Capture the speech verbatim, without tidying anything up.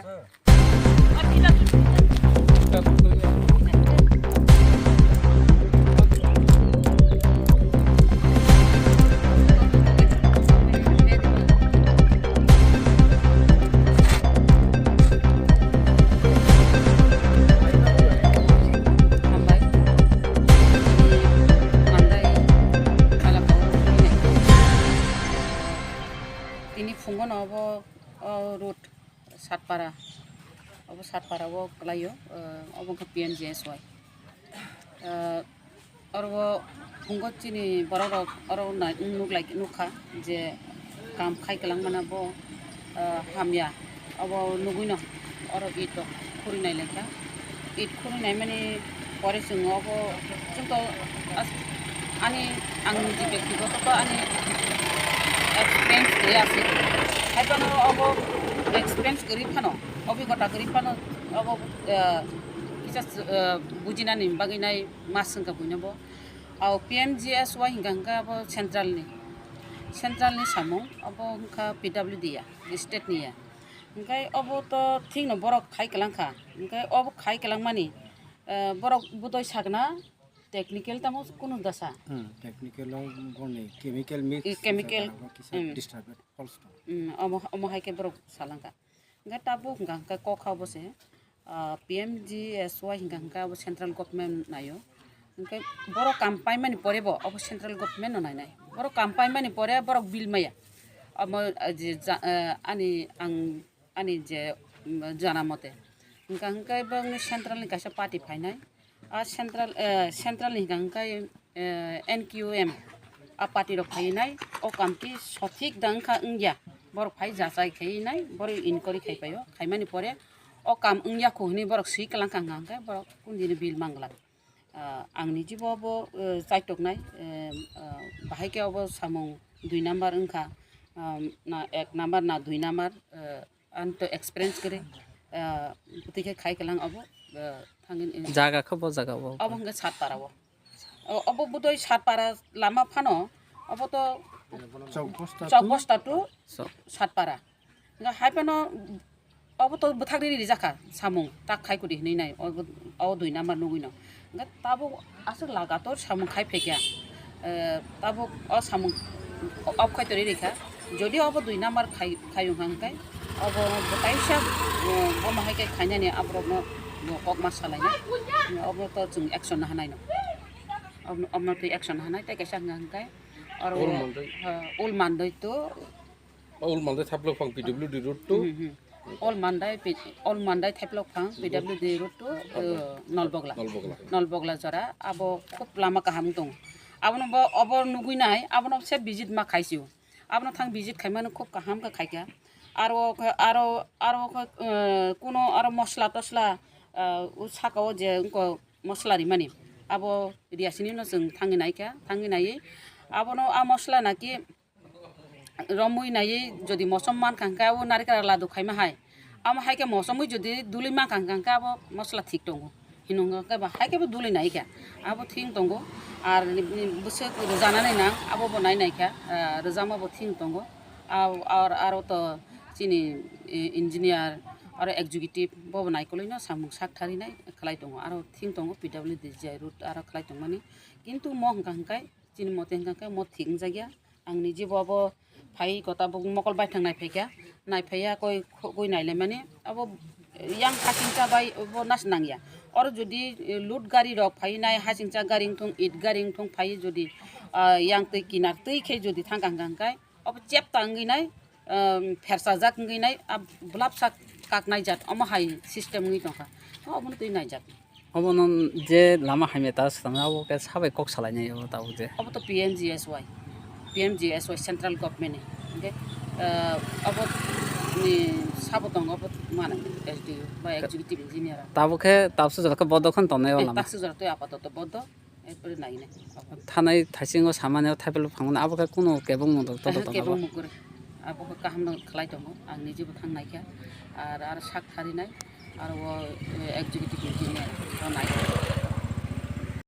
Hambai. Tini phungo no obo, o, road Satpara, obo Satpara o kwlaio, o, obo wngkha P M G S Y. O, oro o phungo chini borok rok oro nai-, nuk lai, nukha je kam khai kwlangmano bo, o, hamya, obo nugwino oro it rok khuri nai laikha. It khuri naimani pore chwng obo chwngto as-, ani ang niji byaktigoto ani experience kwrwi aswk. Haiphano obo experience kwrwi phano, obhigota kwrwi phano obo, eh, kisa, eh, bujinani bagwi nai mas wngkha buino bo. O P M G S Y hingkha hingkha abo central ni, central ni samung obo wngkha P W D ya, state ni ya. Hingkhe obo to thikno borok khai kwlangkha, hingkhe obo khai kwlangmani, eh, borok bwtwi sakna technical tamo kunu dasa. Hmm, technical o boni chemical mix Eh, chemical, jaga abo kisa hmm. Disturbed false tong. Hmm, omo, omo hai khe borok salangkha. Hingkhe tabuk hingkha hingkhe kok ha obo se, ah, P M G S Y hingkha hingkhe abo central government naio. Hingkhe borok kam paimani pore bo obo central government no nainai. Borok kam paimani pore borok bill maya. Omo, ah, je ja-, eh, ani ang ani je, mm, jana mote. Hingkha hingkhe bongni central ni kaisa party phainai. A central, eh, central ni hingkha hingkhe, eh, N Q M a party rok phainai. O kam ki sothik da wngkha wngya. Borok phai jachai khainai, borok inquiry khai paio. Khaimani pore o kam wngya kho hinwi borok swi kwlangkha hingkha hingkhe borok kundini bill manglak. Ah, ang niji bo bo, eh, chaitoknai, eh, ah, bahai khe obo samung dui number wngkha, ah, na ek number na dui number, eh, Ang to experience kwrwi, ah, twi khe khai kwlang obo, ah, thangin in. Jaga khe bo jaga bo. Obo hwnkhe Satpara o. O, obo budoi Satpara lama phano, obo to Chowposta Chowposta to So. Satpara. Nga hai phano obo to bwthak riri rijak kha samung tak khai kudi hinwi nai. Obo, o dui number nugwi no. Hingkhe tabuk aswk lagator samung khai phaikha. Eh, tabuk o samung off khai torwi rikha. Jodi obo dui number khai, khai wngkha hwnkhe obo bo kaisa, eh, bono hai khe khainani aborokno bo kok ma salainai. Obo to chwng action na hanai no. Obo, obo twi action hanai tei kaisa hwnkha hwnkhe oro Ul Mandoi. Eh, Ul Mandoi to Ul Mandai Thaiplok phang P W D road to. Hmm, hmm. Ul Mandai P-, Ul Mandai Thaiplok phang P W D road to, uh, Nolbogla. Nolbogla. Nolbogla jora abo khub lama kaham tong. Abono bo obo nugui nai, abono se visit ma khaisio. Abono thang visit khaimano khub kaham kha khaikha. Aro khe, aro, aro khe, uh, kuno aro mosla tosla, uh, u saka o je wngko mosla rimani. Abo riya sini no chwng thangwi naikha, thangwi naiwi. Abono a mosla naki romwi naiwi jodi mosom mankha hwnkhe abo narikra ladu khaima hai. Amo hai khe mosomwi jodi duli mankha hwnkhe abo mosla thik tongo. Hinwi hwnkhe ba hai khe bo duli naikha. Abo thik tongo. Ar bwswk rwjanani nang abo bo nai naikha. Ah, rwjama bo thik tongo. Ar, ar, aro to chini, eh, engineer aro executive bo bo naikolwi no samung sak tharinai khlai tongo. Aro thik tongo P W D J road aro khlai tongmani. Kintu mo hwnkha hwnkhe chini mote hwnkha hwnkhe mo thik wngjakya. Ang niji bo abo phai kota bo mokol baithang naiphai kha, naiphai ya koi kho-, koi nailaimani abo yang hasingcha bai bo nas nangya. Oro jodi, eh, load gari rok phai nai, hasingcha gari wngthung, it gari wngthung phai jodi, ah, yang twi kinar twi khe jodi thang kang kang kai, abo chep ta wngwi nai, um, phersa jak wngwi nai, ah, blap sak kak nai jat, omo hai system wngwi tongkha. Obono twi nai jak. Obono je lama hamya ta swtang abo khe sabai kok salai nai abo tabuk je. Obo to P M G S Y, P M G S Y central government ni. Hingke, ah, obo ni sabo tongo obo mana S D O ba executive engineer. Tabuk khe tabuk sujak khe bodo khan tongnai o lama. Tabuk sujak tei apatoto bodo, erpore nai nai. Thanai thaisingo samani o thaipel phangmani abo khe kunu kebong mung tong. Kebong mung kwrwi. Abo khe kaham no khlai tongo, ang niji bo thang naikha, ar, ar sak tharinai, aro o, eh, executive engineer bo nai.